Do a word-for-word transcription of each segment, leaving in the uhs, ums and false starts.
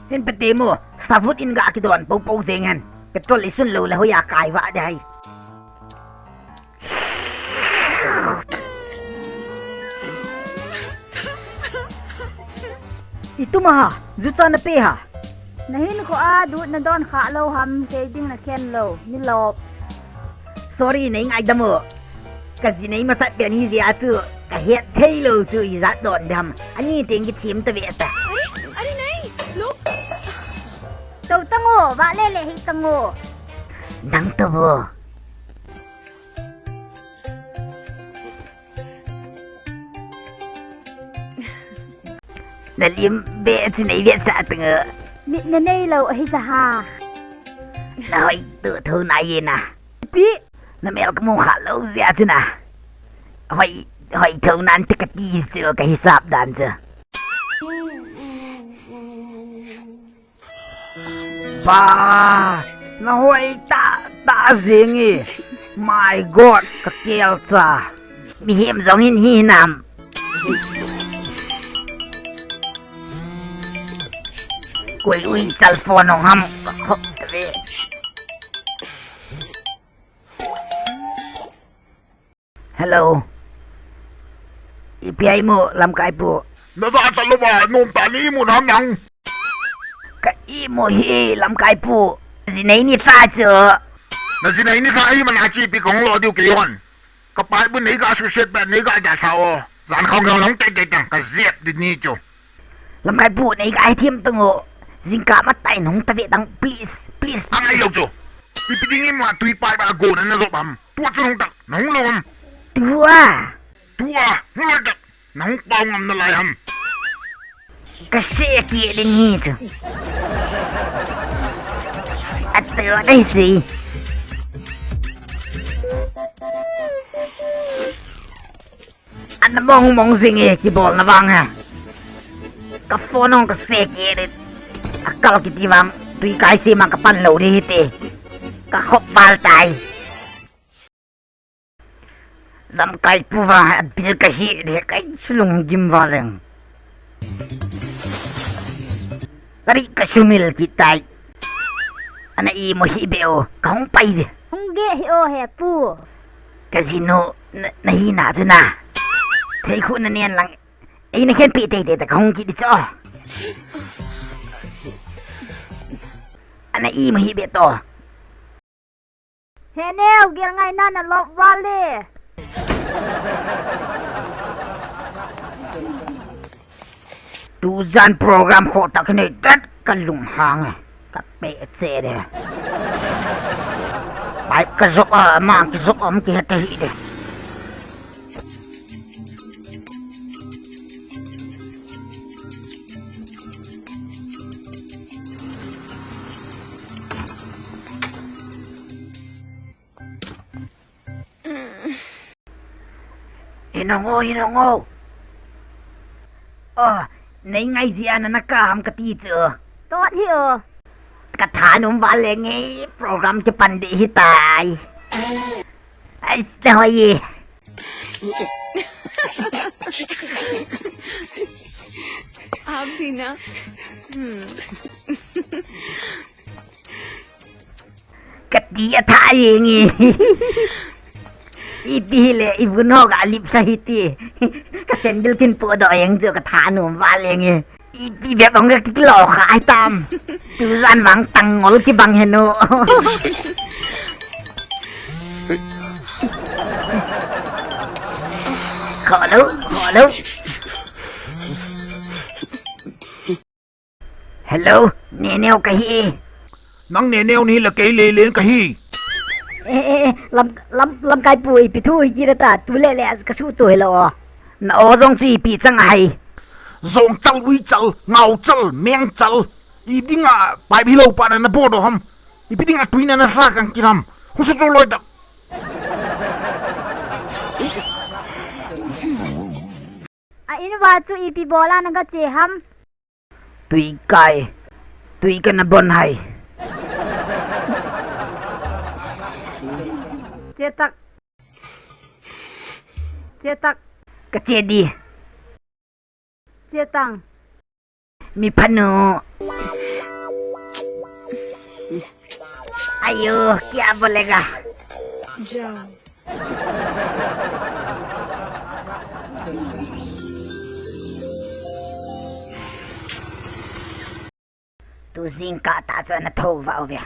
Hin pe te mo, savut in ga kidon popo jeng hen. Petrol isun lou le hoiya kai va de hai. Itum a ha, jucha na pe ha. Na hinkho a dut na don kha lou ham, kei ding na khen lou, ni lop. Sorry, nei ngaidam o. Ka ji nei masat pen hi jeh a chu, ka het thei lou chu ijat don dam. Ani teng kithem ta ve ta. Are, are nei, look. Tou tang o, va le le hi tang o. Nang tou o. Na lim be chu nei vetsah tang o. Mit na nei lou ahi sa ha. Na hoi tu thu na ye na. Pi. Na mel ka mu kha lou jeh a chu na. Hoi, hoi thu nan te ka ti chu ka hisap dan chu. Ba, na hoi tah tah jing e. My God, ka kel cha. Mihem jong hin hi nam. Koi ui chal phone hong ham ka khop ta ve. Hello. Ipi a imu lamkai pu. Na ja chat lou va, nom tah in imu nam nang. Ka imu hi lamkai pu. Ji nei ni tha chu. Na ji nei ni tha hi mana chi pi kong lo diu kei hon. Ka pai bu nei ga su set ba nei ga ja tha o. Jan khong ga long tai tai tang ka jep di ni chu. Lamkai pu nei ga hi thiam tang o. Jingkah matai nong ta ve tang, please, please, please. Angai lo chu. Ipi ding ima tui pai ba go na na jop ham. Tua chu nong tak, nong lo ham. Tua. Tua, nong lo tak, nong pau ngam na lai ham. Ka se ki ding hi chu. Atu dai si. Ana mong mong jing e, kibol na vang ha. Ka phone hong ka se ki dit. A kal kiti vang, tui kai se ma ka pan lo di hi te. Ka khop val tai. Lamkai pu vang ha, a bil ka hi di, kai chulung gim va leng. Ka ri ka sumil ki tai. Ana imu hi be o, ka hong pai di. Hong ge hi o he pu. Ka jinu, na, na hi na chu na. Thei khu na nen lang. Ei na khen pi tei tei ta ka hong ki di cho. Ana imu hi be to. He neo, gel ngai na na lop vale. Tujan program kho ta kene tat ka lung hang e. Ka pe che de. Bai ka jok a, ma ki jok am ki hata hi de. Hinong o, hinong o. O, nei ngai jia na na ka ham ka ti chu. Tot hi o. Ka thanom vale nge program kipan di hi tai. Ai, sta hoi. Aap bhi na. Hmm. Ka ti a tha jeng e. Ipi hile, i vun ho ga lip sa hi ti. Ka sandal kin pu do jeng chu ka thanom vale nge. Ipi bep ong ka kilo kha ai tam. Tujan vang tang ngol ki bang heno. Kho lo, kho lo. Hello, Neneo ka hi. Nang Neneo ni la kei Lelen ka hi. Eh, eh, eh, lam, lam, lamkai pu ipi thu hi kira ta, tu le le ka su tu hello. Na o jong chu ipi chang ahi. Jong chal, ui chal, ngau chal, meng chal. I dinga, pai bi lo pa na na bo do ham. Ipi dinga tuina na sa kang kiram. Husu to loi ta. A in va chu ipi bola na ga che ham. Tui kai. Tui ka na bon hai. Che tak. Che tak. Ka che di. Che tang. Mi phanu. Ayo, kya bolega? Tu jingkah tah chu ana thou vah uve.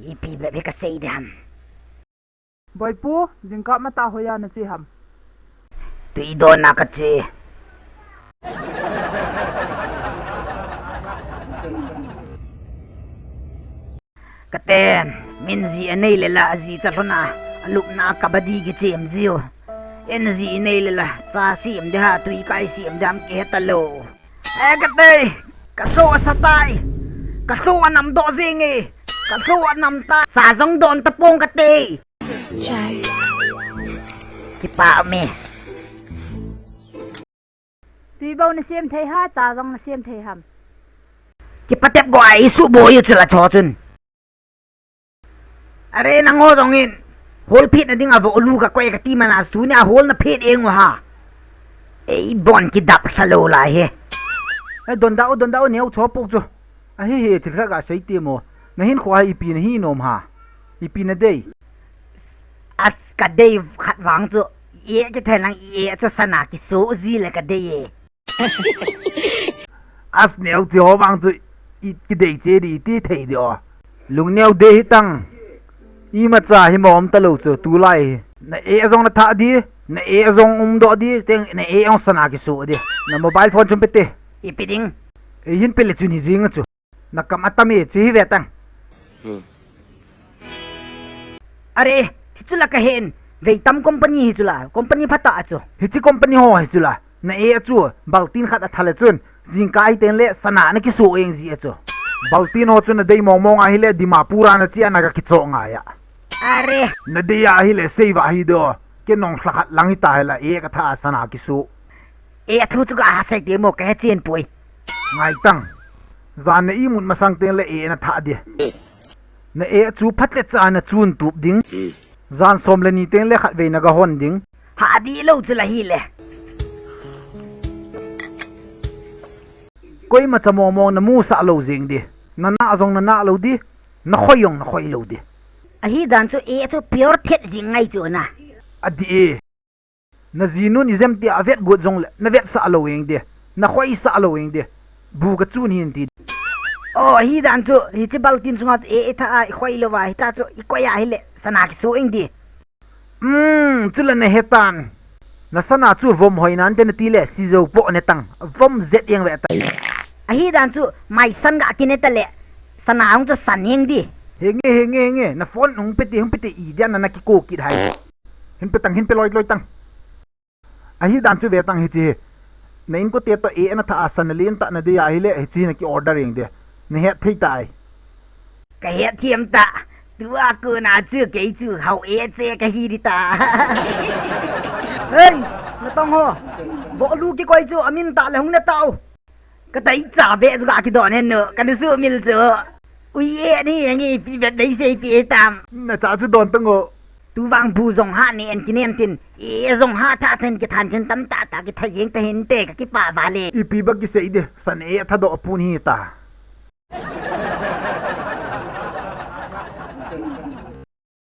Ipi bep hi kasei ding ham. Boipu, jingkah matah hoiya nache ham? Tui donna kache. Katen, min ji anei lela aji chalhona, alupna kabaddi kichem jiu. Eiji inei lela, cha sem ding ham, tui kai sem ding ham kihe talou. E katei, kalhoh asa tai, kalhoh anam doh jenge, kalhoh anam tai, cha jong don tapong katei. Kipah me. Tui bou nasem thei ham, cha jong nasem thei ham? Kipatep go a isuh boi u chula cho chun. Are nangho jong in, hol phet nading a vohlu kakoi kati mana tunia hol naphet jeng u ham. Ei bon kidap lha lou lai hi. Ei, don da u, don da u, neo cho pok chu. Ahi hi, thil khat kasei temo. Nahinkho a ipi nahi nom ham? Ipi nadei? As kadei khat vang chu, i e kithei lang i e chu sana kisoh ji le kadei e. As neo chi ho vang chu i kidei che di ti thei di o. Lungneo dei hitang. Imacha hi mong talou chu tulai hi. Na e jong nathah di, na e jong umdoh di, teng na e jong sana kisoh di. Na mobile phone chu pete. Ipi ding? Ei hin pe le chun hi jing chu. Nakam atam e, che hi ve tang. Hmm. Are, hichu la kahen, veitam company hichu la, company phatah a chu. Hichi company ho hichu la, na e a chu, baltin khat atha le chun, jingkah a hi teng le sana nakisoh jeng ji a chu. Baltin ho chu nadei mong mong ahile, Dimapur a nache a nagakichoh ngai a. Are. Nadei ahile, sei va hi do, kei nong lha khat lang hita hila, e kathah a sana kisoh. E a thu chu ga ha sei temo kahe chen poi. Ngai tang. Jan na imut masang teng le e nathah di. Na e chu phat le chan a chun tup ding. Jan som le ni teng le khatvei nagahon ding. Ha di lou chu la hile. Koima cha mong mong namusah lou jeng di. Nana jong nana lou di. Nakhoi jong nakhoi lou di. Ahi dan chu e chu pure thet jing ngai chu na. Adi e. Najinun ijem tia avet got jongle, navetsah lou jeng di. Nakhoisah lou jeng di. Bu kachun hin ti. O, ahi dan chu, hichi baltin chunga chu e, ithah a, ikhoi louva, hita chu, ikoi ahile, sana kisoh jeng di. Um, chule nahe tan. Nasana chu vom hoi nante nati le, sijou po ne tang. Vom jet jeng ve tan. Ahi dan chu, maisan ga kine tale, sana jong chu san jeng di. Henge, henge, henge, na phone hung pete, hung pete, idia na nakiko kit hai. Hin pe tang, hin pe loi, loi tang. Ahi dan chu ve tang hichi hi. Na inkote toh e nathah a sana lentah nadei ahile, hichi hi naki order jeng di. Nahet thei tai. Kahet thei em ta. Tua kona chu kei chu hao e che kahi di ta. Hei, natong ho. Vohlu kikoi chu amin tah le hung ne tao. Kataicha be chu ga kidon hen nu, kanasumil chu. Ui e ni, ngi pi bet beisei pi e tam. Nacha chu don tang o. Tuvang bu jong ha ne en kinem tin, e jong ha tha then kithan then tam tah tah kitha jeng ta hinte kakipah vale. Ipi ba kisei di, san e thadoh pun hita.